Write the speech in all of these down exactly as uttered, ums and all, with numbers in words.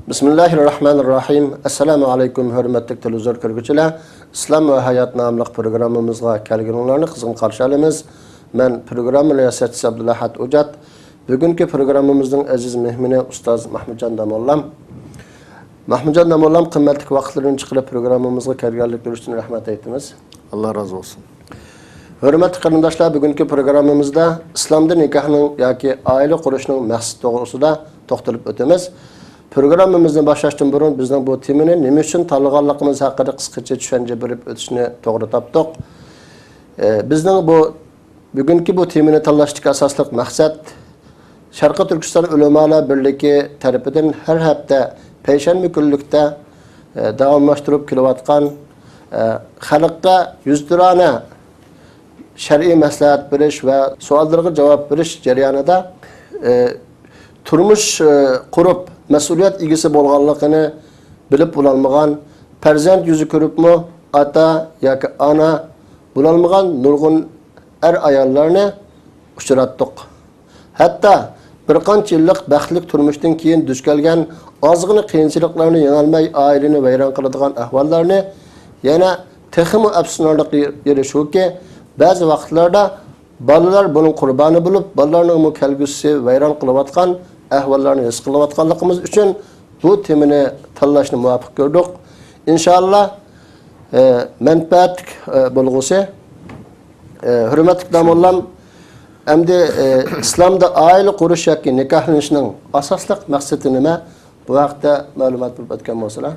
بىسمىللاھىررەھمانىررەھىم. ئەسسالامۇ ئەلەيكۇم، ھۆرمەتلىك تېلېۋىزور كۆرگۈچىلەر. ئىسلام ۋە ھايات ناملىق پروگراممىمىزغا كەلگىنىڭلارنى قىزغىن قارشى ئالىمىز. مەن پروگرامما رىياسەتچىسى ئابدۇلئەھەد ئوجات. بۈگۈنكى پروگراممىمىزنىڭ ئەزىز مېھمىنى ئۇستاز مەھمۇتجان داموللام. مەھمۇتجان داموللام قىممەتلىك ۋاقىتلىرىنى چىقىرىپ پروگراممىمىزغا كەلگەنلىكلىرى ئۈچۈن رەھمەت ئېيتىمىز. ئاللا رازى بولسۇن. ھۆرمەتلىك قېرىنداشلار، بۈگۈنكى پروگراممىمىزدا ئىسلامدا نىكاھنىڭ ياكى ئائىلە قۇرۇشنىڭ مەقسىتى توغرىسىدا توختىلىپ ئۆتىمىز. پروگراممىمىزنى باشلاشتىن بۇرۇن بىزنىڭ بۇ تېمىنى نېمە ئۈچۈن تاللىغانلىقىمىز ھەققىدە قىسقىچە چۈشەنچە بېرىپ ئۆتۈشنى توغرا تاپتۇق. ئە، بىزنىڭ بۇ بۈگۈنكى بۇ تېمىنى تاللاشتىكى ئاساسلىق مەقسەت، شەرقىي تۈركىستان ئۆلىمالار بىرلىكى تەرىپىدىن ھەر ھەپتە پەيشەنبە كۈنلۈكتە، ئە، داۋاملاشتۇرۇپ كېلىۋاتقان، ئە، خەلققە يۈزتۇرانە شەرئىي مەسلىھەت بېرىش ۋە سوئاللىرىغا جاۋاب بېرىش جەريانىدا، ئە، تۇرمۇش، ئە، قۇرۇپ، مەسئۇلىيەت ئىگىسى بولغانلىقىنى بىلىپ بولالمىغان، پەرزەنت يۈزى كۆرۈپمۇ ئاتا ياكى ئانا بولالمىغان نۇرغۇن ئەر-ئاياللارنى ئۇچراتتۇق. ھەتتا بىر قانچە يىللىق بەختلىك تۇرمۇشتىن كېيىن دۇچ كەلگەن ئازغىنە قىيىنچىلىقلارنى يېڭەلمەي، ئائىلىنى ۋەيران قىلىدىغان ئەھۋاللارنى يەنە تېخىمۇ ئەپسۇسلىنارلىق يېرى شۇكى، بەزى ۋاقىتلاردا بالىلار بۇنىڭ قۇربانى بولۇپ، بالىلارنىڭمۇ كەلگۈسى ۋەيران قىلىۋاتقان ئەھۋاللارنى ھېس قىلىۋاتقانلىقىمىز ئۈچۈن بۇ تېمىنى تاللاشنى مۇۋاپىق كۆردۇق. ئىنشائاللا، ئە، مەنپەئەتلىك، ئە، بولغۇسى. ئە، ھۆرمەتلىك داموللام، ئەمدى، ئە، ئىسلامدا ئائىلە قۇرۇش ياكى نىكاھلىنىشنىڭ ئاساسلىق مەقسىتى نېمە؟ بۇ ھەقتە مەلۇمات بېرىپ ئۆتكەن بولسىلا.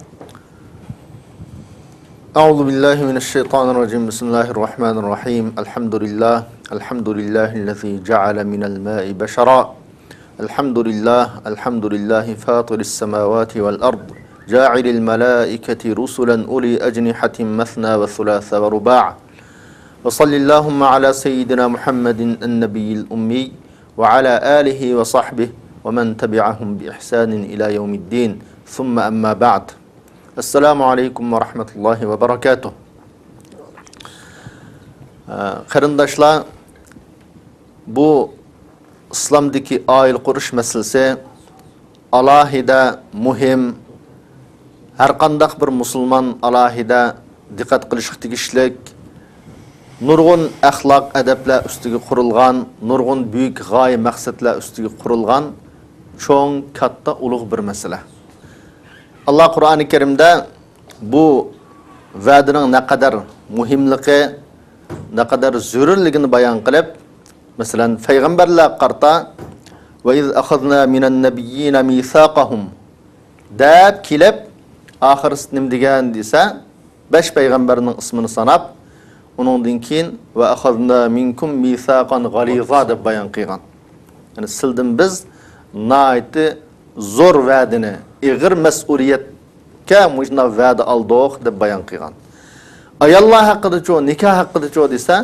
أعوذ بالله من الشيطان الرجيم. بسم الله الرحمن الرحيم. الحمد لله. الحمد لله الذي جعل من الماء بشرا. الحمد لله، الحمد لله فاطر السماوات والأرض، جاعل الملائكة رسلا أولي أجنحة مثنى وثلاث ورباع. وصل اللهم على سيدنا محمد النبي الأمي وعلى آله وصحبه ومن تبعهم بإحسان إلى يوم الدين. ثم أما بعد. السلام عليكم ورحمة الله وبركاته. قېرىنداشلار، بۇ ئىسلامدىكى ئائىلە قۇرۇش مەسىلىسى ئالاھىدە مۇھىم، ھەرقانداق بىر مۇسۇلمان ئالاھىدە دىققەت قىلىشقا تېگىشلىك، نۇرغۇن ئەخلاق ئەدەپلەر ئۈستىگە قۇرۇلغان، نۇرغۇن بۈيۈك غايە مەقسەتلەر ئۈستىگە قۇرۇلغان چوڭ، كاتتا، ئۇلۇغ بىر مەسىلە. ئاللا قۇرئانى كەرىمدە بۇ ۋەدىنىڭ نەقەدەر مۇھىملىقى، نەقەدەر زۆرۈرلۈكىنى بايان قىلىپ، مەسىلەن، پەيغەمبەرلەرگە قارىتا، «وَإِذْ أَخَذْنَا مِنَ النَّبِيِّينَ مِيثَاقَهُمْ» دەپ كېلىپ، ئاخىرسى نېمە دېگەن دېسە، بەش پەيغەمبەرنىڭ ئىسمىنى ساناپ، ئۇنىڭدىن كېيىن، «وَأَخَذْنَا مِنْكُمْ مِيثَاقًا غَلِيظًا» دەپ بايان قىلغان. يەنى سىلدىن بىز ناھايىتى زور ۋەدىنى، ئېغىر مەسئۇلىيەتكە مۇشۇنداق ۋەدە ئالدۇق دەپ بايان قىلغان. ئاياللار ھەققىدىچۇ، نىكاھ ھەققىدىچۇ دېسە،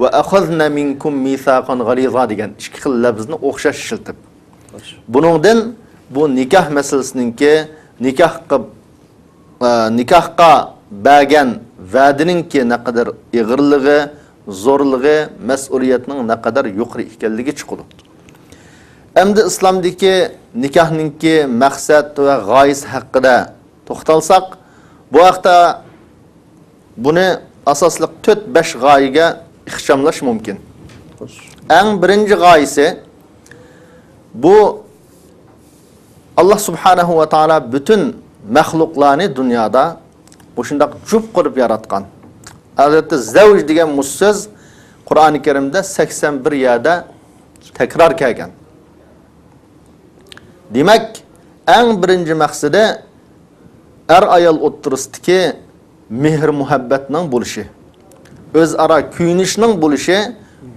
«وَأَخَذْنَا مِنْكُمْ مِيثَاقًا غَلِيظًا» دېگەن ئىككى خىل لەپزنى ئوخشاش ئىشلىتىپ. بۇنىڭدىن بۇ نىكاھ مەسىلىسىنىڭكى، نىكاھقا ئە، نىكاھقا بەرگەن ۋەدىنىڭكى نەقەدەر ئېغىرلىقى، زورلۇقى، مەسئۇلىيەتنىڭ نەقەدەر يۇقىرى ئىكەنلىكى چىقىدۇ. ئەمدى ئىسلامدىكى نىكاھنىڭكى مەقسەت ۋە غايىسى ھەققىدە توختالساق، بۇ ھەقتە بۇنى ئاساسلىق تۆت، بەش غايىگە ئىخچاملاش مۇمكىن. ئەڭ بىرىنچى غايىسى، بۇ ئاللا سۇبھانەھۇ ۋە تائالا پۈتۈن مەخلۇقلارنى دۇنيادا مۇشۇنداق جۈپ قىلىپ ياراتقان. ئادەتتە زەۋج دېگەن مۇشۇ سۆز قۇرئانى كەرىمدە سەكسەن بىر يەردە تەكرار كەلگەن. دېمەك، ئەڭ بىرىنچى مەقسىتى ئەر-ئايال ئوتتۇرىسىدىكى مېھىر-مۇھەببەتنىڭ بولۇشى، ئۆزئارا كۆيۈنۈشنىڭ بولۇشى،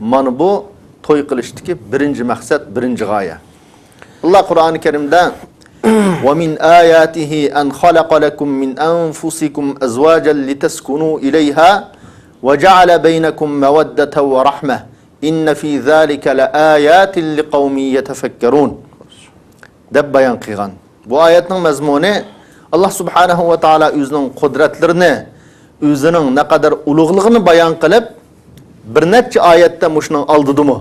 مانا بۇ توي قىلىشتىكى بىرىنچى مەقسەت، بىرىنچى غايە. ئاللا قۇرئانى كەرىمدە، «وَمِنْ آيَاتِهِ أَنْ خَلَقَ لَكُمْ مِنْ أَنْفُسِكُمْ أَزْوَاجًا لِتَسْكُنُوا إِلَيْهَا وَجَعَلَ بَيْنَكُمْ مَوَدَّةً وَرَحْمَةً إِنَّ فِي ذَلِكَ لَآيَاتٍ لِقَوْمٍ يَتَفَكَّرُونَ» دەپ بايان قىلغان. بۇ ئايەتنىڭ مەزمۇنى، ئاللا سۇبھانەھۇ ۋە تائالا ئۆزىنىڭ قۇدرەتلىرىنى، ئۆزىنىڭ نەقەدەر ئۇلۇغلۇقىنى بايان قىلىپ، بىر نەچچە ئايەتتە مۇشۇنىڭ ئالدىدىمۇ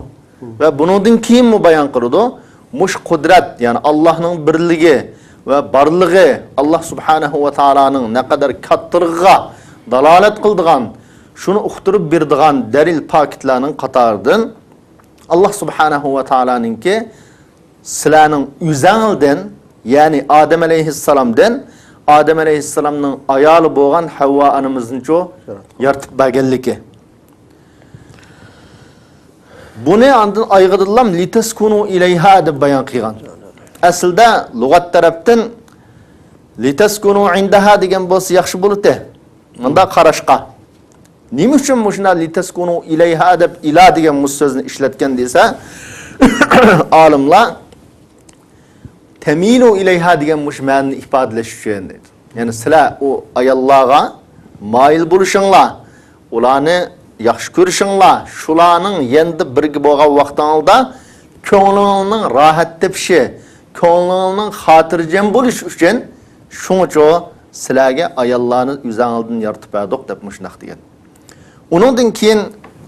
ۋە بۇنىڭدىن كېيىنمۇ بايان قىلىدۇ. مۇشۇ قۇدرەت، يەنى ئاللانىڭ بىرلىكى، ۋە بارلىقى ئاللا سۇبھانەھۇ ۋە تائالانىڭ نەقەدەر كاتتىلىقىغا دالالەت قىلىدىغان، شۇنى ئۇقتۇرۇپ بېرىدىغان دەلىل پاكىتلارنىڭ قاتارىدىن ئاللا سۇبھانەھۇ ۋە تائالانىڭكى سىلەرنىڭ ئۆزەڭلىدىن، يەنى ئادەم ئەلەيھىسسالامدىن، ئادەم ئەلەيھىسسالامنىڭ ئايالى بولغان ھەۋۋا ئانىمىزنىچۇ يارىتىپ بەرگەنلىكى. بۇنى ئاندىن ئايىغىدىنلام لىتەسكۇنۇ ئىلەيھا دەپ بايان قىلغان. ئەسلىدە لۇغەت تەرەپتىن لىتەسكۇنۇ ئىندەھا دېگەن بولسا ياخشى بولىتى. مۇنداق قاراشقا. نېمە ئۈچۈن مۇشۇنداق لىتەسكۇنۇ ئىلەيھا دەپ ئىلا دېگەن مۇشۇ سۆزنى ئىشلەتكەن دېسە، ئالىملار تەمىلۇ ئىلەيھا دېگەن مۇشۇ مەنىنى ئىپادىلەش ئۈچۈن دەيدۇ. يەنى سىلەر ئۇ ئاياللارغا مايىل بولۇشۇڭلار، ئۇلارنى ياخشى كۆرۈشۈڭلار، شۇلارنىڭ يېنىدا بىرگە بولغان ۋاقتىڭلاردا كۆڭلۈڭلارنىڭ راھەت تېپىشى، كۆڭلۈڭلارنىڭ خاتىرجەم بولۇشى ئۈچۈن، شۇڭىچۇ سىلەرگە ئاياللارنى ئۆزەڭلىدىن يارىتىپ بەردۇق دەپ مۇشۇنداق دېگەن. ئۇنىڭدىن كېيىن،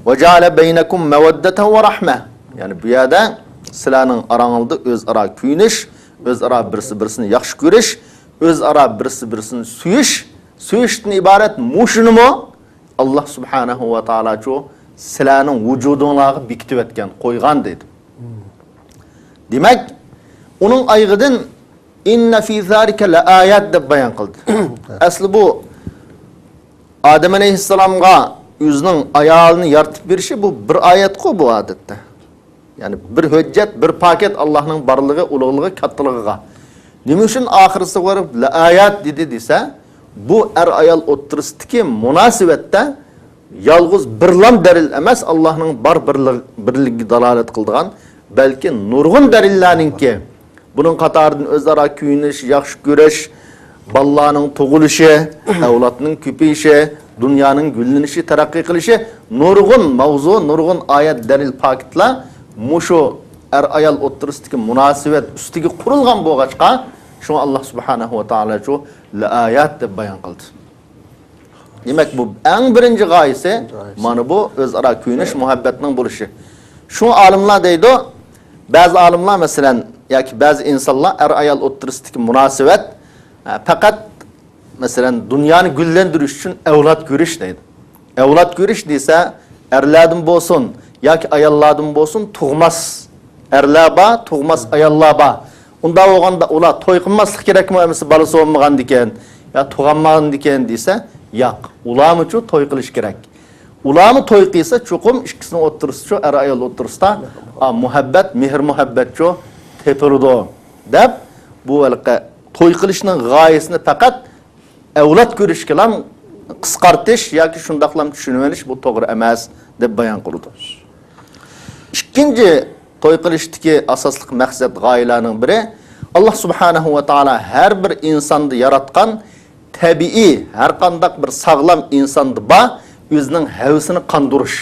ۋەجەئەلە بەينەكۇم مەۋەددەتەن ۋە رەھمە. يەنى بۇ يەردە سىلەرنىڭ ئاراڭلاردا ئۆزئارا كۆيۈنۈش، ئۆزئارا بىرسى بىرسىنى ياخشى كۆرۈش، ئۆزئارا بىرسى بىرسىنى سۆيۈش، سۆيۈشتىن ئىبارەت مۇشۇنىمۇ ئاللا سۇبھانەھۇ ۋە تائالاچۇ سىلەرنىڭ ۋۇجۇدۇڭلارغا بېكىتىۋەتكەن، قويغان دەيدۇ. دېمەك، ئۇنىڭ ئايىغىدىن ئىننە فى زالىكە لەئايات دەپ بايان قىلدى. ئەسلى بۇ ئادەم ئەلەيھىسسالامغا ئۆزىنىڭ ئايالىنى يارىتىپ بېرىشى بۇ بىر ئايەتقۇ بۇ ئادەتتە. يەنى بىر ھۆججەت، بىر پاكىت ئاللانىڭ بارلىقى، ئۇلۇغلۇقى، كاتتىلىقىغا. نېمە ئۈچۈن ئاخىرىسىغا بېرىپ لەئايات دېدى دېسە، بۇ ئەر-ئايال ئوتتۇرىسىدىكى مۇناسىۋەتتە يالغۇز بىرلام دەلىل ئەمەس، ئاللانىڭ بار بىرلىك-، بىرلىكىگە دالالەت قىلىدىغان، بەلكى نۇرغۇن دەلىللەرنىڭكى بۇنىڭ قاتارىدىن ئۆزئارا كۆيۈنۈش، ياخشى كۆرۈش، بالىلارنىڭ تۇغۇلۇشى، ئەۋلادنىڭ كۆپىيىشى، دۇنيانىڭ گۈللىنىشى، تەرەققىي قىلىشى، نۇرغۇن ماۋزۇ، نۇرغۇن ئايەت، دەلىل، پاكىتلار مۇشۇ ئەر-ئايال ئوتتۇرىسىدىكى مۇناسىۋەت ئۈستىگە قۇرۇلغان بولغاچقا، شۇڭا ئاللا سۇبھانەھۇ ۋە تائالاچۇ لەئايات دەپ بايان قىلدى. دېمەك، بۇ ئەڭ بىرىنچى غايىسى، مانا بۇ ئۆزئارا كۆيۈنۈش، مۇھەببەتنىڭ بولۇشى. شۇ ئالىملار دەيدۇ، بەزى ئالىملار، مەسىلەن، ياكى بەزى ئىنسانلار ئەر-ئايال ئوتتۇرىسىدىكى مۇناسىۋەت، ئە، پەقەت، مەسىلەن، دۇنيانى گۈللەندۈرۈش ئۈچۈن ئەۋلاد كۆرۈش دەيدۇ. ئەۋلاد كۆرۈش دېسە، ئەرلەردىن بولسۇن ياكى ئاياللاردىن بولسۇن، تۇغماس ئەرلەر بار، تۇغماس ئاياللار بار. ئۇنداق بولغاندا ئۇلار توي قىلماسلىق كېرەكمۇ ئەمىسە، بالىسى بولمىغاندىكىن يا تۇغالمىغاندىكىن دېسە، ياق. ئۇلارمۇچۇ توي قىلىش كېرەك. ئۇلارمۇ توي قىلسا، چوقۇم ئىككىسىنىڭ ئوتتۇرىسىچۇ، ئەر-ئايال ئوتتۇرىسىدا، ئا، مۇھەببەت، مېھىر-مۇھەببەتچۇ تېپىلىدۇ، دەپ، بۇ ھېلىقى توي قىلىشنىڭ غايىسىنى پەقەت ئەۋلاد كۆرۈشكىلا قىسقارتىش ياكى شۇنداقلا چۈشىنىۋېلىش، بۇ توغرا ئەمەس، دەپ بايان قىلىدۇ. ئىككىنچى، توي قىلىشتىكى ئاساسلىق مەقسەت، غايىلەرنىڭ بىرى، ئاللا سۇبھانەھۇ ۋە تائالا ھەر بىر ئىنساندا ياراتقان تەبىئىي، ھەر قانداق بىر ساغلام ئىنساندا بار ئۆزىنىڭ ھەۋىسىنى قاندۇرۇش.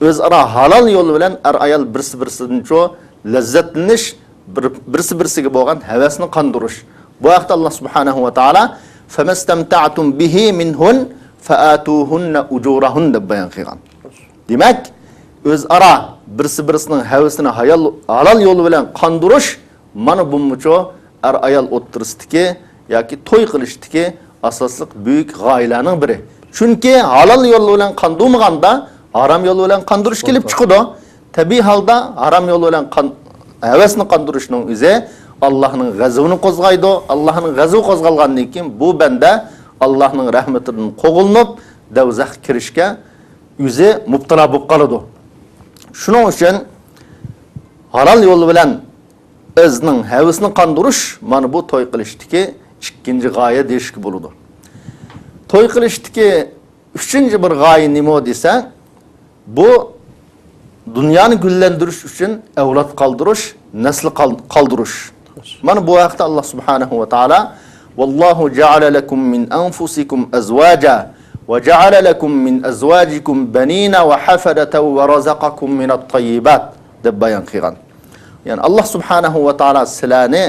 ئۆزئارا ھالال يول بىلەن ئەر-ئايال بىرسى-بىرسىدىنچۇ لەززەتلىنىش، بىر-، بىرسى-بىرسىگە بولغان ھەۋەسنى قاندۇرۇش. بۇ ھەقتە ئاللا سۇبھانەھۇ ۋە تائالا، فەمەستەمتەئتۇم بىھى مىنھۇن فەئاتۇھۇننە ئۇجۇرەھۇن، دەپ بايان قىلغان. دېمەك، ئۆزئارا بىرسى-بىرسىنىڭ ھەۋىسىنى ھايال-، ھالال يول بىلەن قاندۇرۇش، مانا بۇمۇچۇ ئەر-ئايال ئوتتۇرىسىدىكى ياكى توي قىلىشتىكى ئاساسلىق بۈيۈك غايىلەرنىڭ بىرى. چۈنكى ھالال يول بىلەن قاندۇرمىغاندا، ھارام يول بىلەن قاندۇرۇش كېلىپ چىقىدۇ. تەبىئىي ھالدا ھارام يول بىلەن قان-، ھەۋەسنى قاندۇرۇشنىڭ ئۆزى ئاللاھنىڭ غەزىپىنى قوزغايدۇ. ئاللاھنىڭ غەزىپى قوزغالغاندىن كېيىن، بۇ بەندە ئاللاھنىڭ رەھمىتىدىن قوغلىنىپ، دوزاخقا كىرىشكە ئۆزى مۇپتىلا بولۇپ قالىدۇ. شۇنىڭ ئۈچۈن ھالال يول بىلەن ئۆزىنىڭ ھەۋىسىنى قاندۇرۇش، مانا بۇ توي قىلىشتىكى ئىككىنچى غايە دېيىشكە بولىدۇ. توي قىلىشتىكى ئۈچىنچى بىر غايە نېمە دېسە، بۇ دۇنيانى گۈللەندۈرۈش ئۈچۈن ئەۋلاد قالدۇرۇش، نەسلى قال-، قالدۇرۇش. مانا بۇ ھەقتە ئاللا سۇبھانەھۇ ۋە تائالا، ۋاللاھۇ جەئەلە لەكۇم مىن ئەنفۇسىكۇم ئەزۋاجا ۋە جەئەلە لەكۇم مىن ئەزۋاجىكۇم بەنىنە ۋە ھەفەدەتە ۋە رەزەقەكۇم مىنەت تەييىبات، دەپ بايان قىلغان. يەنى ئاللا سۇبھانەھۇ ۋە تائالا سىلەرنى،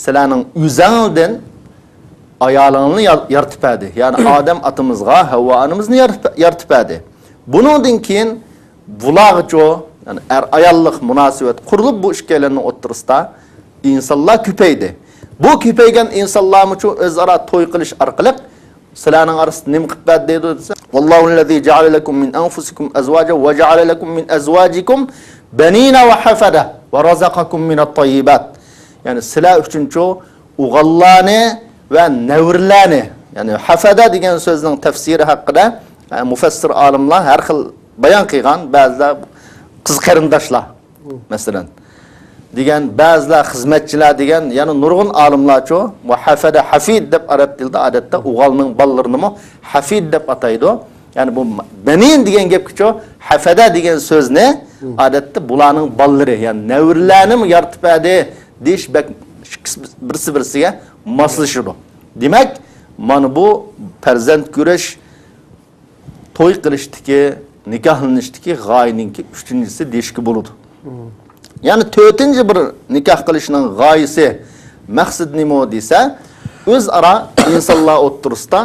سىلەرنىڭ ئۆزەڭدىن ئايالىڭلارنى يار-، يارىتىپ بەردى. يەنى ئادەم ئاتىمىزغا، ھەۋۋا ئانىمىزنى يارىتىپ، يارىتىپ بەردى. بۇنىڭدىن كېيىن بۇلارغىچۇ، يەنى ئەر-ئاياللىق مۇناسىۋەت قۇرۇلۇپ، بۇ ئىككىيلەننىڭ ئوتتۇرىسىدا ئىنسانلار كۆپەيدى. بۇ كۆپەيگەن ئىنسانلارمۇچۇ ئۆزئارا توي قىلىش ئارقىلىق سىلەرنىڭ ئارىسىدا نېمە قىلىپ بەردى دەيدۇ دېسە، والله الذي جعل لكم من أنفسكم أزواجا وجعل لكم من أزواجكم بنين وحفدة ورزقكم من الطيبات. يەنى سىلەر ئۈچۈنچۇ ئوغۇللارنى ۋە نەۋرىلەرنى، يەنى ھەفەدە دېگەن سۆزنىڭ تەپسىرى ھەققىدە، ئە، مۇفەسسىر ئالىملار ھەر خىل بايان قىلغان، بەزىلەر قىز قېرىنداشلار، مەسىلەن، دېگەن، بەزىلەر خىزمەتچىلەر دېگەن، يەنە نۇرغۇن ئالىملارچۇ، بۇ ھەفەدە، ھەفىد دەپ ئەرەب تىلىدا ئادەتتە ئوغۇلنىڭ بالىلىرىنىمۇ ھەفىد دەپ ئاتايدۇ. يەنى بۇ بەنىن دېگەن گەپكىچۇ، ھەفەدە دېگەن سۆزنى ئادەتتە بۇلارنىڭ بالىلىرى، يەنى نەۋرىلەرنىمۇ يارىتىپ بەردى دېيىش بەك ئىككىسى بىرسى بىرسىگە ماسلىشىدۇ. دېمەك، مانا بۇ پەرزەنت كۆرۈش، توي قىلىشتىكى، نىكاھلىنىشتىكى غايىنىڭكى ئۈچىنچىسى دېيىشكە بولىدۇ. يەنى تۆتىنچى بىر نىكاھ قىلىشنىڭ غايىسى، مەقسىتى نېمە دېسە، ئۆزئارا ئىنسانلار ئوتتۇرىسىدا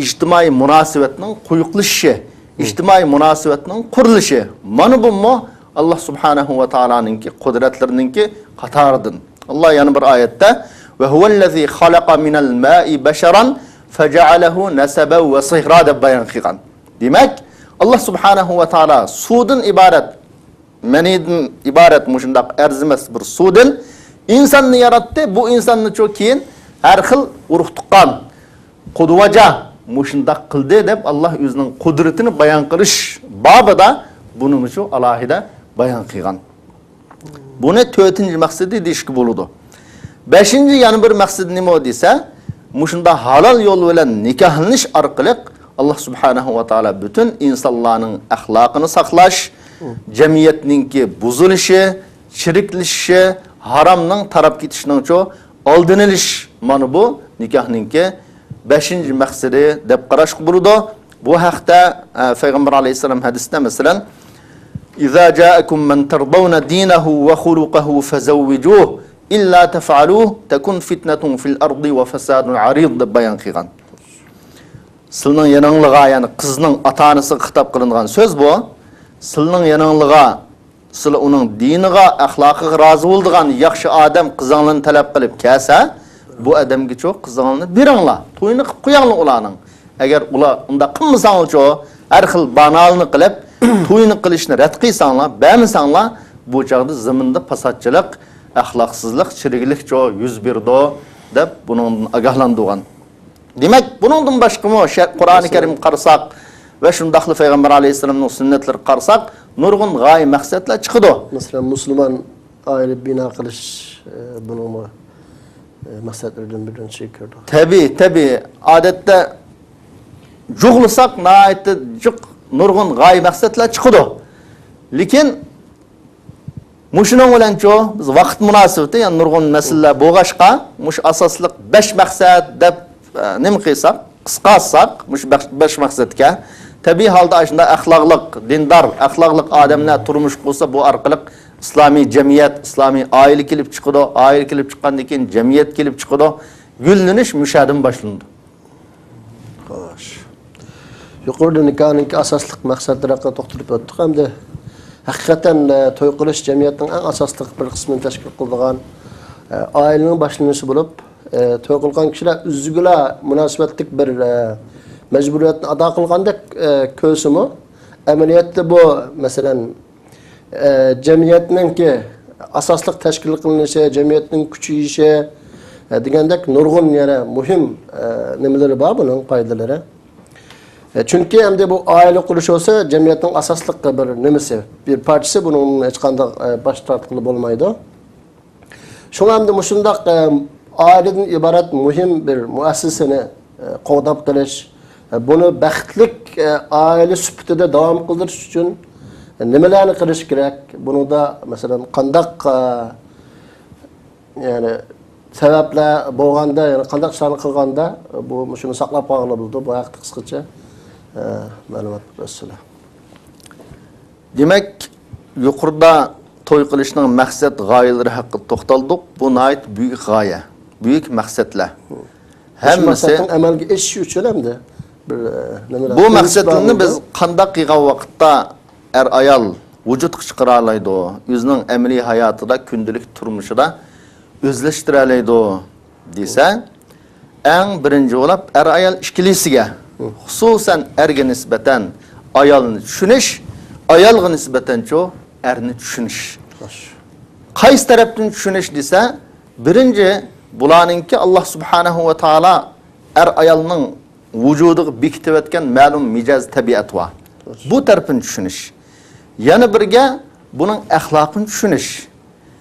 ئىجتىمائىي مۇناسىۋەتنىڭ قويۇقلىشىشى، ئىجتىمائىي مۇناسىۋەتنىڭ قۇرۇلۇشى. مانا بۇمۇ ئاللا سۇبھانەھۇ ۋە تائالانىڭكى قۇدرەتلىرىنىڭكى قاتارىدىن. ئاللا يەنە بىر ئايەتتە، وهو الذي خلق من الماء بشرا فجعله نسبا وصهرا دەپ بايان قىلغان. دېمەك، ئاللا سۇبھانەھۇ ۋە تائالا سۇدىن ئىبارەت، مەنىدىن ئىبارەت مۇشۇنداق ئەرزىمەس بىر سۇدىن ئىنساننى ياراتتى. بۇ ئىنساننىچۇ كېيىن ھەر خىل ئۇرۇق تۇغقان، قۇدۋاجا مۇشۇنداق قىلدى دەپ ئاللا ئۆزىنىڭ قۇدرىتىنى بايان قىلىش بابىدا بۇنىمۇچۇ ئالاھىدە بايان قىلغان. بۇنى تۆتىنچى مەقسىتى دېيىشكە بولىدۇ. بەشىنچى يەنە بىر مەقسىتى نېمە دېسە، مۇشۇنداق ھالال يول بىلەن نىكاھلىنىش ئارقىلىق ئاللا سۇبھانەھۇ ۋە تائالا پۈتۈن ئىنسانلارنىڭ ئەخلاقىنى ساقلاش، جەمئىيەتنىڭكى بۇزۇلۇشى، چىرىكلىشىشى، ھارامنىڭ تاراپ كېتىشىنىڭچۇ ئالدىنى ئېلىش، مانا بۇ نىكاھنىڭكى بەشىنچى مەقسىتى دەپ قاراشقا بولىدۇ. بۇ ھەقتە، ئە، پەيغەمبەر ئەلەيھىسسالام ھەدىستە، مەسىلەن، إذا جاءكم من ترضون دينه وخلقه فزوجوه، إلا تفعلوه تكن فتنة في الأرض وفساد عريض دەپ بايان قىلغان. سىلىنىڭ يېنىڭلىغا، يەنى قىزنىڭ ئاتا-ئانىسىغا خىتاب قىلىنغان سۆز بۇ. سىلىنىڭ يېنىڭلىغا سىلەر ئۇنىڭ دىنىغا، ئەخلاقىغا رازى بولىدىغان ياخشى ئادەم قىزىڭلارنى تەلەپ قىلىپ كەلسە، بۇ ئادەمگىچۇ قىزىڭلارنى بېرىڭلار، تويىنى قىلىپ قوياڭلار ئۇلارنىڭ. ئەگەر ئۇلار ئۇنداق قىلمىساڭلارچۇ، ھەر خىل بانالىنى قىلىپ، تويىنى قىلىشنى رەت قىلساڭلار، بەرمىسەڭلار، بۇ چاغدا زېمىندا پاساتچىلىق، ئەخلاقسىزلىق، چىرىكلىكچۇ يۈز بېرىدۇ، دەپ بۇنىڭدىن ئاگاھلاندۇرغان. دېمەك، بۇنىڭدىن باشقىمۇ شە-، قۇرئانى كەرىمگە قارىساق ۋە شۇنداقلا پەيغەمبەر ئەلەيھىسسالامنىڭ سۈننەتلىرىگە قارىساق، نۇرغۇن غايە مەقسەتلەر چىقىدۇ. مەسىلەن، مۇسۇلمان ئائىلە بىنا قىلىش، ئە، بۇنىڭمۇ، ئە، مەقسەتلىرىدىن بىرىنچىگە كىرىدۇ. تەبىئىي، تەبىئىي. ئادەتتە جۇغلىساق، ناھايىتى جۇق نۇرغۇن غايە مەقسەتلەر چىقىدۇ. لېكىن مۇشۇنىڭ بىلەنچۇ، بىز ۋاقىت مۇناسىۋىتى، يەنى نۇرغۇن مەسىلىلەر بولغاچقا، مۇشۇ ئاساسلىق بەش مەقسەت دەپ، ئە، نېمە قىلساق، قىسقارتساق، مۇشۇ بەش، بەش مەقسەتكە. تەبىئىي ھالدا ئاشۇنداق ئەخلاقلىق، دىندار، ئەخلاقلىق ئادەملەر تۇرمۇش قۇرسا، بۇ ئارقىلىق ئىسلامىي جەمئىيەت، ئىسلامىي ئائىلە كېلىپ چىقىدۇ. ئائىلە كېلىپ چىققاندىن كېيىن جەمئىيەت كېلىپ چىقىدۇ. گۈللىنىش مۇشۇ يەردىن باشلىنىدۇ. خوش. يۇقىرىدا نىكاھنىڭكى ئاساسلىق مەقسەتلىرى ھەققىدە توختىلىپ ئۆتتۇق. ئەمدى ھەقىقەتەن، ئە، توي قىلىش جەمئىيەتنىڭ ئەڭ ئاساسلىق بىر قىسمىنى تەشكىل قىلىدىغان، ئە، ئائىلىنىڭ باشلىنىشى بولۇپ، ئە، توي قىلغان كىشىلەر ئۆزىگىلا مۇناسىۋەتلىك بىر، ئە، مەجبۇرىيەتنى ئادا قىلغاندەك، ئە، كۆرسىمۇ، ئەمەلىيەتتە بۇ، مەسىلەن، ئە، جەمئىيەتنىڭكى ئاساسلىق تەشكىل قىلىنىشى، جەمئىيەتنىڭ كۈچىيىشى، ئە، دېگەندەك نۇرغۇن يەنە مۇھىم، ئە، نېمىلىرى بار بۇنىڭ پايدىلىرى. ئە، چۈنكى ئەمدى بۇ ئائىلە قۇرۇش بولسا جەمئىيەتنىڭ ئاساسلىق بىر نېمىسى، بىر پارچىسى، بۇنىڭ ھېچقانداق، ئە، باش تارتقىلى بولمايدۇ. شۇڭا ئەمدى مۇشۇنداق، ئە، ئائىلىدىن ئىبارەت مۇھىم بىر مۇئەسسىسىنى، ئە، قوغداپ قېلىش، ئە، بۇنى بەختلىك، ئە، ئائىلە سۈپىتىدە داۋام قىلدۇرۇش ئۈچۈن نېمىلەرنى قىلىش كېرەك؟ بۇنىڭدا، مەسىلەن، قانداق، ئە، يەنى سەۋەبلەر بولغاندا، يەنى قانداق ئىشلارنى قىلغاندا بۇ، مۇشۇنى ساقلاپ قالغىلى بولىدۇ؟ بۇ ھەقتە قىسقىچە، ئە، مەلۇمات بەرسىلە. دېمەك، يۇقىرىدا توي قىلىشنىڭ مەقسەت غايىلىرى ھەققىدە توختالدۇق. بۇ ناھايىتى بۈيۈك غايە، بۈيۈك مەقسەتلەر. مۇشۇ ھەممىسى مەقسەتنىڭ ئەمەلگە ئېشىشى ئۈچۈن ھەمدە بىر، ئە، نېمىلەر، بۇ مەقسەتلەرنى بىز قانداق قىلغان ۋاقىتتا ئەر-ئايال ۋۇجۇدقا چىقىرالايدۇ، ئۆزىنىڭ ئەمەلىي ھاياتىدا، كۈندىلىك تۇرمۇشىدا ئۆزلەشتۈرەلەيدۇ؟ دېسە، ئەڭ بىرىنچى بولۇپ ئەر-ئايال ئىككىلىسىگە، خۇسۇسەن ئەرگە نىسبەتەن ئايالنى چۈشىنىش، ئايالغا نىسبەتەنچۇ ئەرنى چۈشىنىش. خوش. قايسى تەرەپتىن چۈشىنىش دېسە، بىرىنچى، بۇلارنىڭكى ئاللا سۇبھانەھۇ ۋە تائالا ئەر-ئايالنىڭ ۋۇجۇدىغا بېكىتىۋەتكەن مەلۇم مىجەز تەبىئەت بار. بۇ تەرىپىنى چۈشىنىش. يەنە بىرگە، بۇنىڭ ئەخلاقىنى چۈشىنىش،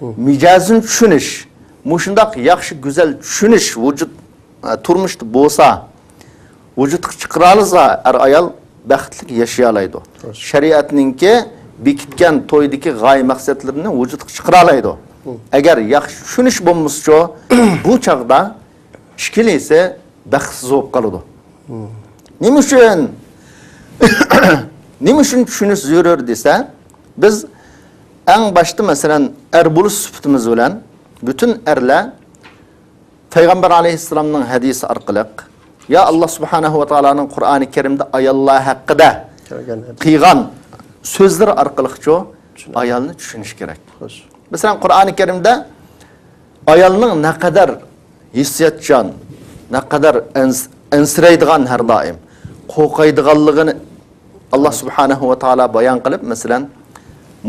مىجەزىنى چۈشىنىش، مۇشۇنداق ياخشى، گۈزەل چۈشىنىش ۋۇجۇد، ئە، تۇرمۇشتا بولسا، ۋۇجۇدقا چىقىرالىسا، ئەر-ئايال بەختلىك ياشىيالايدۇ. شەرىئەتنىڭكى بېكىتكەن تويدىكى غايە مەقسەتلىرىنى ۋۇجۇدقا چىقىرالايدۇ. ئەگەر ياخشى چۈشىنىش بولمىسىچۇ، بۇ چاغدا ئىككىلىسى بەختسىز بولۇپ قالىدۇ. نېمە ئۈچۈن؟ نېمە ئۈچۈن چۈشىنىش زۆرۈر دېسە، بىز ئەڭ باشتا، مەسىلەن، ئەر بولۇش سۈپىتىمىز بىلەن پۈتۈن ئەرلەر پەيغەمبەر ئەلەيھىسسالامنىڭ ھەدىسى ئارقىلىق، يا ئاللا سۇبھانەھۇ ۋە تائالانىڭ قۇرئانى كەرىمدە ئاياللار ھەققىدە كەلگەن ھەدىس. قىلغان سۆزلىرى ئارقىلىقچۇ ئايالنى چۈشىنىش كېرەك. خوش. مەسىلەن، قۇرئانى كەرىمدە ئايالنىڭ نەقەدەر ھېسسىياتچان، نەقەدەر ئەنس-، ئەنسىرەيدىغان، ھەر دائىم قورقايدىغانلىقىنى ئاللا سۇبھانەھۇ ۋە تائالا بايان قىلىپ، مەسىلەن،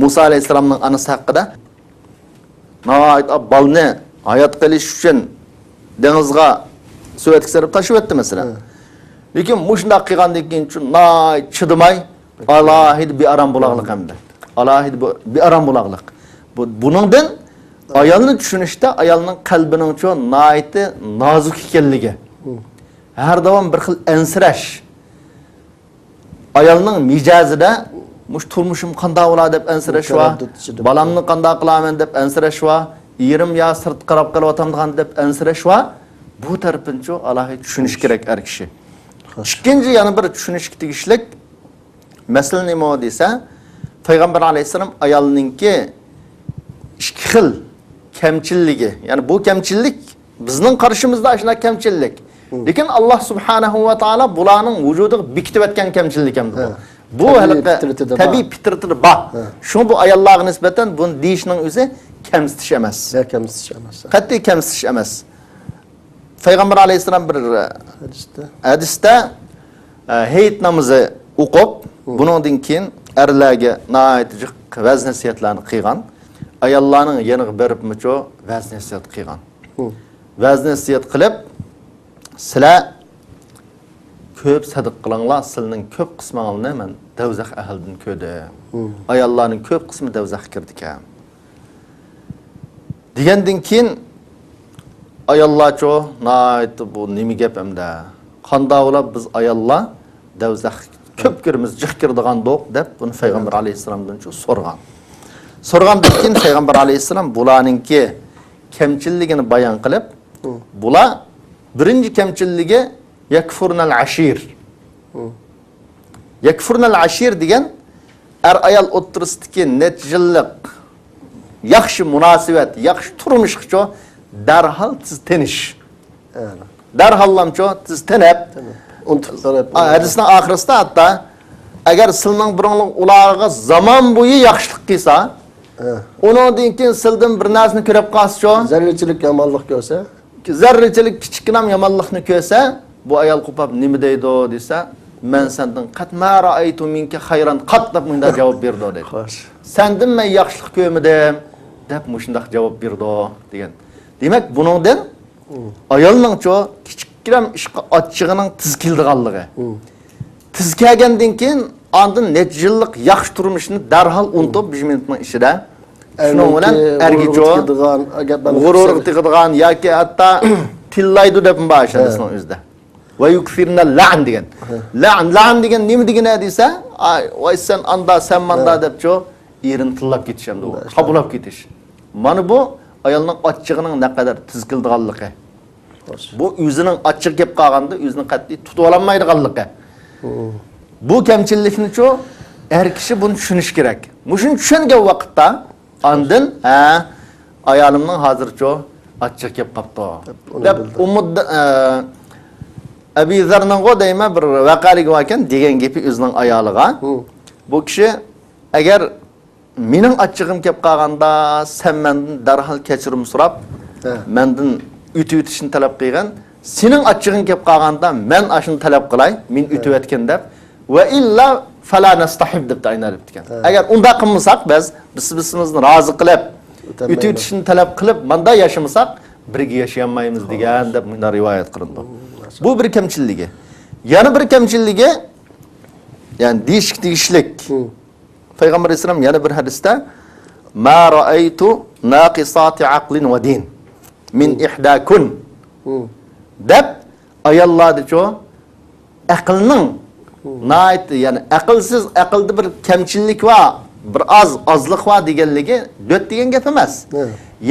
مۇسا ئەلەيھىسسالامنىڭ ئانىسى ھەققىدە، ناھايىتى بالىنى ھايات قېلىش ئۈچۈن دېڭىزغا سۆۋەتكە سېلىپ تاشلىۋەتتى، مەسىلەن. لېكىن مۇشۇنداق قىلغاندىن كېيىن ناھايىتى چىدىماي، ئالاھىدە بىئارام بولاغلىق ئەمدى. ئالاھىدە بۇ، بىئارام بولاغلىق. بۇ، بۇنىڭدىن ئايالنى چۈشىنىشتە ئايالنىڭ قەلبىنىڭچۇ ناھايىتى نازۇك ئىكەنلىكى. ھەر داۋام بىر خىل ئەنسىرەش. ئايالنىڭ مىجەزىدە مۇشۇ تۇرمۇشۇم قانداق بولا دەپ ئەنسىرەش بار. تەرەددۇت ئىچىدە. بالامنى قانداق قىلارمەن دەپ ئەنسىرەش بار. ئېرىم يا سىرتقا قاراپ قېلىۋاتامدىغان دەپ ئەنسىرەش بار. بۇ تەرىپىنىچۇ ئالاھىدە چۈشىنىش كېرەك ئەر كىشى. خوش. ئىككىنچى يەنە بىر چۈشىنىشكە تېگىشلىك مەسىلە نېمە دېسە، پەيغەمبەر ئەلەيھىسسالام ئايالنىڭكى ئىككى خىل كەمچىللىكى، يەنى بۇ كەمچىللىك بىزنىڭ قارىشىمىزدا ئاشۇنداق كەمچىللىك. لېكىن ئاللا سۇبھانەھۇ ۋە تائالا بۇلارنىڭ ۋۇجۇدىغا بېكىتىۋەتكەن كەمچىللىك ئەمدى بۇ. بۇ تەبىئىي ھېلىقى پىترىتىدە بار. تەبىئىي پىترىتىدە بار. شۇڭا بۇ ئاياللارغا نىسبەتەن بۇنى دېيىشنىڭ ئۆزى كەمسىتىش ئەمەس. يا، كەمسىتىش ئەمەس. قەتئىي كەمسىتىش ئەمەس. پەيغەمبەر ئەلەيھىسسالام بىر ھەدىستە. ھەدىستە، ئە، ھېيت نامىزى ئوقۇپ، بۇنىڭدىن كېيىن ئەرلەرگە ناھايىتى جىق ۋەز-نەسىھەتلەرنى قىلغان. ئاياللارنىڭ يېنىغا بېرىپمۇچۇ ۋەز-نەسىھەت قىلغان. ۋەز-نەسىھەت قىلىپ، سىلەر كۆپ سەدىقە قىلىڭلار، سىلەرنىڭ كۆپ قىسمىڭلارنى مەن دوزاخ ئەھلىدىن كۆردۈم. ئاياللارنىڭ كۆپ قىسمى دوزاخقا كىرىدىكەن. دېگەندىن كېيىن ئاياللارچۇ ناھايىتى بۇ نېمە گەپ ئەمدى؟ قانداق بولۇپ بىز ئاياللار دوزاخقا كۆپ كىرىمىز، جىق كىرىدىغاندۇق دەپ بۇنى پەيغەمبەر ئەلەيھىسسالامدىنچۇ سورىغان. سورىغاندىن كېيىن پەيغەمبەر ئەلەيھىسسالام بۇلارنىڭكى كەمچىللىكىنى بايان قىلىپ، بۇلار بىرىنچى كەمچىللىكى يەكفۇرنەل ئەشىر. يەكفۇرنەل ئەشىر دېگەن ئەر-ئايال ئوتتۇرىسىدىكى نەچچە يىللىق ياخشى مۇناسىۋەت، ياخشى تۇرمۇشقىچۇ دەرھال تېز تېنىش. دەرھاللامچۇ تېز تېنىپ. ئۇنتۇپ قېلىپ. ھەدىسنىڭ ئاخىرىسىدا ھەتتا، ئەگەر سىلىنىڭ بىرىڭلار ئۇلارغا زامان بويى ياخشىلىق قىلسا، ئۇنىڭدىن كېيىن سىلدىن بىر نەرسىنى كۆرۈپ قالسىچۇ، زەررىچىلىك يامانلىق كۆرسە، زەررىچىلىك كىچىككىنەم يامانلىقنى كۆرسە، بۇ ئايال قوپاپ نېمە دەيدۇ دېسە، مەن سەندىن قەت ما رائەيتۇ مىنكە خەيرەن قەت دەپ مۇنداق جاۋاب بېرىدۇ دەيدۇ. خوش. سەندىن مەن ياخشىلىق كۆرمىدىم دەپ مۇشۇنداق جاۋاب بېرىدۇ دېگەن. دېمەك، بۇنىڭدىن ئايالنىڭچۇ كىچىككىنەم ئىشقا ئاچچىقىنىڭ تېز كېلىدىغانلىقى. تېز كەلگەندىن كېيىن ئاندىن نەچچە يىللىق ياخشى تۇرمۇشىنى دەرھال ئۇنتۇپ، بەش مىنۇتنىڭ ئىچىدە شۇنىڭ بىلەن ئەرگىچۇ غۇرۇرغا تېگىدىغان ياكى ھەتتا تىللايدۇ دەپمۇ بار ئاشۇ ھەدىسنىڭ ئۆزىدە. ۋە يۇكسىرنە لەن دېگەن. لەن، لەن دېگەن نېمە دېگىنى دېسە، ئاي، ۋاي سەن ئاندا، سەن ماندا دەپچۇ، ئېرىنى تىللاپ كېتىش ئەمدى ئۇ، قاپىلاپ كېتىش. مانا بۇ ئايالنىڭ ئاچچىقىنىڭ نەقەدەر تېز كېلىدىغانلىقى. بۇ ئۆزىنىڭ ئاچچىقى كېلىپ قالغاندا ئۆزىنى قەتئىي تۇتۇۋالالمايدىغانلىقى. بۇ كەمچىللىكنىچۇ ئەر كىشى بۇنى چۈشىنىشى كېرەك. مۇشۇنى چۈشەنگەن ۋاقىتتا ئاندىن، ھە، ئايالىمنىڭ ھازىرچۇ ئاچچىقى كېلىپ قاپتۇ دەپ ئۇمۇ، ئە، ئەبى زەرنىڭغۇ دەيمەن بىر ۋەقەلىكى باركەن دېگەن گېپى ئۆزىنىڭ ئايالىغا. بۇ كىشى ئەگەر مېنىڭ ئاچچىقىم كەپ قالغاندا، سەن مەندىن دەرھال كەچۈرۈم سوراپ، مەندىن ئۆتۈۋېتىشنى تەلەپ قىلغان. سېنىڭ ئاچچىقىڭ كەپ قالغاندا، مەن ئاشۇنى تەلەپ قىلاي، مېنى ئۆتۈۋەتكىن دەپ. ۋە ئىللا فەلا نەستەھىب دەپتۇ ئاينى ئېلىپ دېگەن. ھە. ئەگەر ئۇنداق قىلمىساق، بىز بىرسى-بىرسىمىزنى رازى قىلىپ، ئۆتەلمەيمىز. ئۆتۈۋېتىشنى تەلەپ قىلىپ، ماندا ياشىمىساق، بىرگە ياشىيالمايمىز دېگەن دەپ مۇنداق رىۋايەت قىلىنىدۇ. بۇ بىر كەمچىللىكى. يەنە بىر كەمچىللىكى، يەنى دېيىشكە تېگىشلىك. پەيغەمبەر ئەلەيھىسسالام يەنە بىر ھەدىستە، ما رائەيتۇ ناقىساتى ئەقلىن ۋە دىن مىن ئىھداكۇن دەپ، ئاياللاردىچۇ ئەقىلنىڭ ناھايىتى، يەنى ئەقىلسىز، ئەقىلدە بىر كەمچىللىك بار، بىر ئاز، ئازلىق بار دېگەنلىكى دۆت دېگەن گەپ ئەمەس.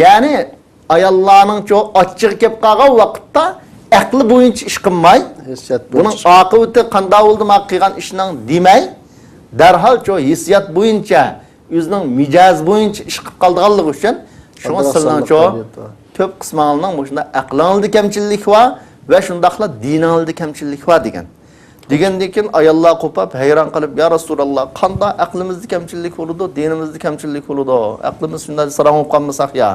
يەنى ئاياللارنىڭچۇ ئاچچىقى كەپ قالغان ۋاقىتتا ئەقلى بويىچە ئىش قىلماي، ھېسسىيات بۇنىڭ بويىچە. ئاقىۋىتى قانداق بولدى ما قىلغان ئىشنىڭ دېمەي، دەرھالچۇ ھېسسىيات بويىچە، ئۆزىنىڭ مىجەزى بويىچە ئىش قىلىپ قالىدىغانلىقى ئۈچۈن، شۇڭا ئالدىراقسانلىق سىلنىڭچۇ تەبىئەت بار. كۆپ قىسمىڭىزنىڭ مۇشۇنداق ئەقلىڭىزدە كەمچىللىك بار ۋە شۇنداقلا دىنىڭىزدە كەمچىللىك بار دېگەن. دېگەندىن كېيىن ئاياللار قوپاپ، ھەيران قېلىپ، يا رەسۇلاللا، قانداق ئەقلىمىزدە كەمچىللىك بولىدۇ، دىنىمىزدە كەمچىللىك بولىدۇ، ئەقلىمىز شۇنداق ساراڭ بولۇپ قالمىساق يا،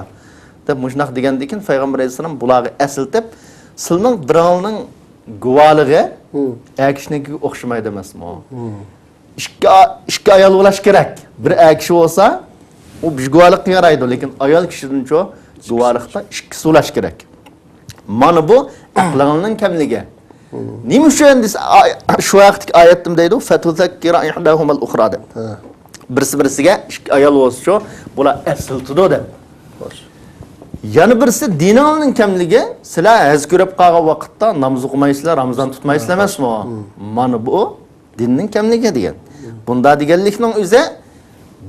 دەپ مۇشۇنداق دېگەندىن كېيىن پەيغەمبەر ئەلەيھىسسالام بۇلارغا ئەسلىتىپ، سىلىنىڭ بىرىڭلارنىڭ گۇۋاھلىقى ھە كىشىنىڭكىگە ئوخشىمايدۇ ئەمەسمۇ؟ ئىككى، ئىككى ئايال بولۇش كېرەك. بىر ئەر كىشى بولسا، ئۇ بىر گۇۋاھلىققا يارايدۇ، لېكىن ئايال كىشىدىنچۇ گۇۋاھلىقتا ئىككىسى بولۇش كېرەك. مانا بۇ ئەقلىڭنىڭ كەملىكى. نېمە ئۈچۈن دېسە، ئا-، شۇ ھەقتىكى ئايەتتىمۇ دەيدۇ، فەتۇزەككىرە ئىھداھۇمەل ئۇخرا دەپ. ھە. بىرسى بىرسىگە، ئىككى ئايال بولسىچۇ، بۇلار ئەسلىتىدۇ دەپ. خوش. يەنە بىرسى دىنىڭنىڭ كەملىكى، سىلەر ھەز كۆرۈپ قالغان ۋاقىتتا ناماز ئوقۇمايسىلەر، رامىزان تۇتمايسىلەر ھە، خوش. ئەمەسمۇ؟ مانا بۇ دىننىڭ كەملىكى دېگەن. بۇنداق دېگەنلىكنىڭ ئۆزى،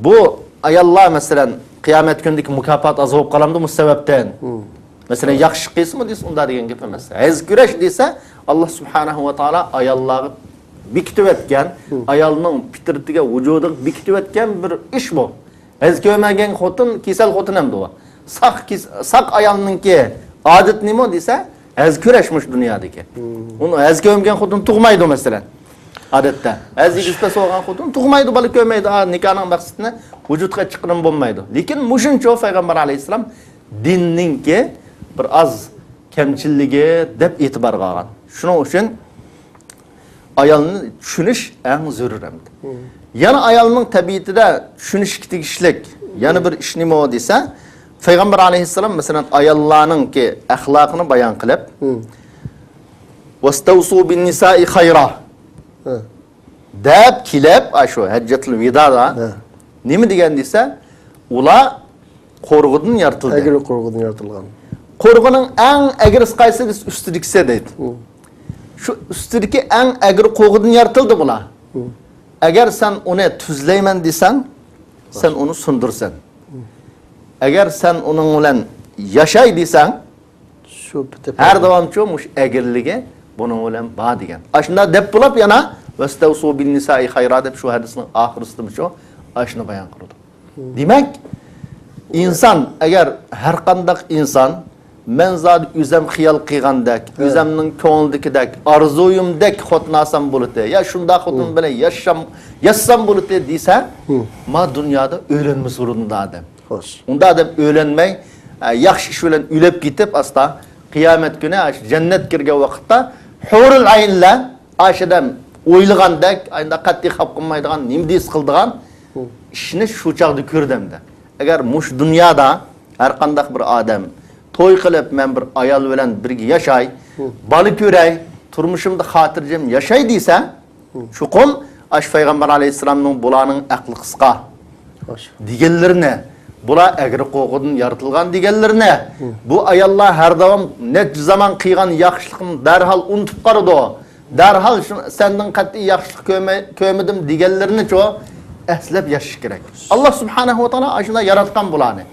بۇ ئاياللار، مەسىلەن، قىيامەت كۈنىدىكى مۇكاپات ئاز بولۇپ قالامدۇ بۇ سەۋەبتىن؟ مەسىلەن، ياخشى قىلسىمۇ دېسە، ئۇنداق دېگەن گەپ ئەمەس. ھەز كۈرەش دېسە، ئاللا سۇبھانەھۇ ۋە تائالا ئاياللارغا بېكىتىۋەتكەن، ئايالنىڭ پىترىتىگە، ۋۇجۇدىغا بېكىتىۋەتكەن بىر ئىش بۇ. ھەز كۆرمىگەن خوتۇن كېسەل خوتۇن ئەمدى ئۇ. ساق كېس-، ساق ئايالنىڭكى ئادىتى نېمە دېسە، ھەز كۈرەش مۇشۇ دۇنيادىكى. ئۇنى ھەز كۆرمىگەن خوتۇن تۇغمايدۇ، مەسىلەن. ئادەتتە ھەز ئېگىز پەس بولغان خوتۇن تۇغمايدۇ، بالا كۆرمەيدۇ. ئا، نىكاھنىڭ مەقسىتىنى ۋۇجۇدقا چىقىرىپ بولمايدۇ. لېكىن مۇشۇنچە پەيغەمبەر ئەلەيھىسسالام دىننىڭكى بىر ئاز كەمچىللىكى دەپ ئېتىبارغا ئالغان. شۇنىڭ ئۈچۈن ئايالنى چۈشىنىش ئەڭ زۆرۈر ئەمدى. يەنە ئايالنىڭ تەبىئىتىدە چۈشىنىشكە تېگىشلىك يەنە بىر ئىش نېمە دېسە، پەيغەمبەر ئەلەيھىسسالام، مەسىلەن، ئاياللارنىڭكى ئەخلاقىنى بايان قىلىپ، ۋەستەۋسۇ بىننىسائى خەيرا دەپ كېلىپ، ئاشۇ ھەججەتۇل ۋىدادا نېمە دېگەن دېسە، ئۇلار قورغىدىن يارىتىلدى. ئەگرى قورغىدىن يارىتىلغان. قورغىنىڭ ئەڭ ئەگرىسى قايسى دېسە، ئۈستىدىكىسى دەيدۇ. شۇ ئۈستىدىكى ئەڭ ئەگرى قورغىدىن يارىتىلدى بۇلار. ئەگەر سەن ئۇنى تۈزلەيمەن دېسەڭ، سەن ئۇنى سۇندۇرىسەن. ئەگەر سەن ئۇنىڭ بىلەن ياشاي دېسەڭ، شۇ پېتى ھەر داۋامچۇ مۇشۇ ئەگرىلىكى بۇنىڭ بىلەن بار دېگەن. ئاشۇنداق دەپ بولۇپ يەنە ۋەستەۋسۇ بىننىسائى خەيرا دەپ شۇ ھەدىسنىڭ ئاخىرىسىدىمۇ شۇ ئاشۇنى بايان قىلىدۇ. دېمەك، ئىنسان، ئەگەر ھەر قانداق ئىنسان، مەن زادى ئۆزەم خىيال قىلغاندەك، ئۆزەمنىڭ كۆڭلىدىكىدەك، ئارزۇيۇمدەك خوتۇن ئالسام بولىدۇ، يا شۇنداق خوتۇن بىلەن ياشام-، ياشىسام بولىدۇ دېسە، ما دۇنيادا ئۆيلەنمىسە بولىدۇ ئۇنداق ئادەم. خوش. ئۇنداق ئادەم ئۆيلەنمەي، ئە، ياخشى ئىش بىلەن ئۆلۈپ كېتىپ، ئاستا قىيامەت كۈنى ئاشۇ جەننەت كىرگەن ۋاقىتتا ھۇرۇل ئەينلەر ئاشۇ ئادەم ئويلىغاندەك، ئايندا قەتئىي خاپا قىلمايدىغان، نېمە دېسە قىلىدىغان ئىشنى شۇ چاغدا كۆردۈمدە. ئەگەر مۇشۇ دۇنيادا ھەر قانداق بىر ئادەم توي قىلىپ، مەن بىر ئايال بىلەن بىرگە ياشاي، بالا كۆرەي، تۇرمۇشۇمدا خاتىرجەم ياشاي دېسە، چوقۇم ئاشۇ پەيغەمبەر ئەلەيھىسسالامنىڭ بۇلارنىڭ ئەقلى قىسقا دېگەنلىرىنى، بۇلار ئەگرى قوغۇدىن يارىتىلغان دېگەنلىرىنى، بۇ ئاياللار ھەر داۋام نەچچە زامان قىلغان ياخشىلىقنى دەرھال ئۇنتۇپ قالىدۇ. دەرھال شۇ، سەندىن قەتئىي ياخشىلىق كۆرمەي-، كۆرمىدىم دېگەنلىرىنىچۇ ئەسلەپ ياشاش كېرەك. ئاللا سۇبھانەھۇ ۋە تائالا ئاشۇنداق ياراتقان بۇلارنى.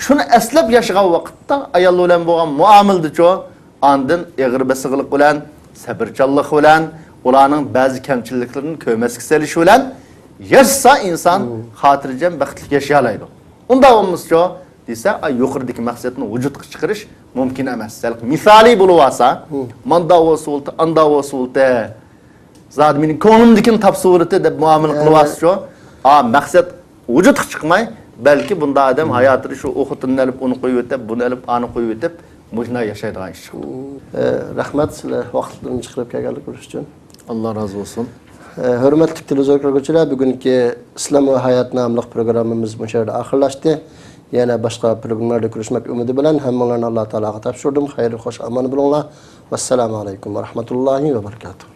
شۇنى ئەسلەپ ياشىغان ۋاقىتتا ئايال بىلەن بولغان مۇئامىلىدىچۇ ئاندىن ئېغىر بېسىقلىق بىلەن، سەۋرچانلىق بىلەن، ئۇلارنىڭ بەزى كەمچىلىكلىرىنى كۆرمەسكە سېلىش بىلەن ياشىسا ئىنسان خاتىرجەم، بەختلىك ياشىيالايدۇ. ئۇنداق بولمىسىچۇ دېسە، ئا، يۇقىرىدىكى مەقسەتنى ۋۇجۇدقا چىقىرىش مۇمكىن ئەمەس. سەل مىسالىي بولۇۋالسا، ماندا بولسا بولدى، ئاندا بولسا بولدى. زادى مېنىڭ كۆڭلۈمدىكىنى تاپسا بولدى دەپ مۇئامىلە قىلىۋالسىچۇ، ئا، مەقسەت ۋۇجۇدقا چىقماي، بەلكى بۇنداق ئادەم ھاياتىدا شۇ ئۇ خوتۇننى ئېلىپ، ئۇنى قويۇۋېتىپ، بۇنى ئېلىپ، ئانى قويۇۋېتىپ، مۇشۇنداق ياشايدىغان ئىش چىقتى. ئە، رەھمەت سىلەر ۋاقىتلىرىنى چىقىرىپ كەلگەنلىك ئۈچۈن. ئاللا رازى بولسۇن. ئە، ھۆرمەتلىك تېلېۋىزور كۆرگۈچىلەر، بۈگۈنكى ئىسلام ۋە ھايات ناملىق پروگراممىمىز مۇشۇ يەردە ئاخىرلاشتى. يەنە باشقا پروگراممىلاردا كۆرۈشمەك ئۈمىدى بىلەن ھەممىڭلارنى ئاللا تائالاغا تاپشۇردۇم. خەير خوش ئامان بولۇڭلار. ۋەسسالامۇ ئەلەيكۇم ۋە رەھمەتۇللاھى ۋە بەرىكاتۇھ.